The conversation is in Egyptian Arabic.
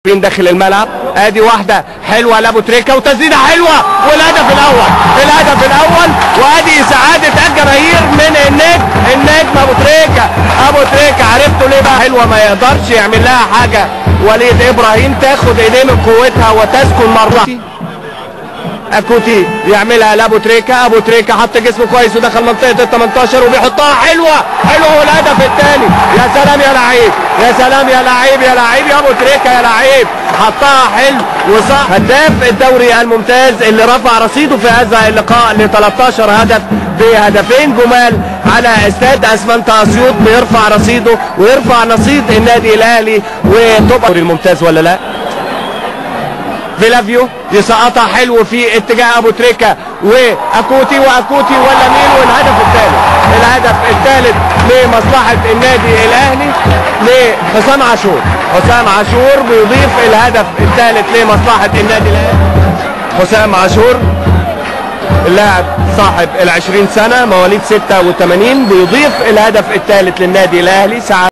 داخل الملعب. ادي واحدة حلوة لابو تريكه وتسديده حلوة والهدف الاول، الهدف الاول. وادي سعادة الجماهير من النجم ابو تريكه. ابو تريكه عرفته ليه بقى حلوة، ما يقدرش يعمل لها حاجة وليد ابراهيم، تاخد ايديه من قوتها وتسكن مرة. اكوتي يعملها لابو تريكه، ابو تريكه حط جسمه كويس ودخل منطقة ال 18 وبيحطها حلوة حلوة والهدف الثاني. يا سلام يا لعيب، يا سلام يا لعيب، يا لعيب يا ابو تريكه يا لعيب، حطها حلو وصح. هداف الدوري الممتاز اللي رفع رصيده في هذا اللقاء ل 13 هدف بهدفين جمال على استاد اسمنت اسيوط، بيرفع رصيده ويرفع نصيب النادي الاهلي وتبقى الممتاز ولا لا. فيلافيو يسقطها حلو في اتجاه ابو تريكه واكوتي، واكوتي ولا مين، والهدف الثالث، الهدف الثالث لمصلحة النادي الاهلي لحسام عاشور. حسام عاشور بيضيف الهدف الثالث لمصلحة النادي الاهلي. حسام عاشور اللاعب صاحب ال 20 سنة مواليد 86 بيضيف الهدف الثالث للنادي الاهلي.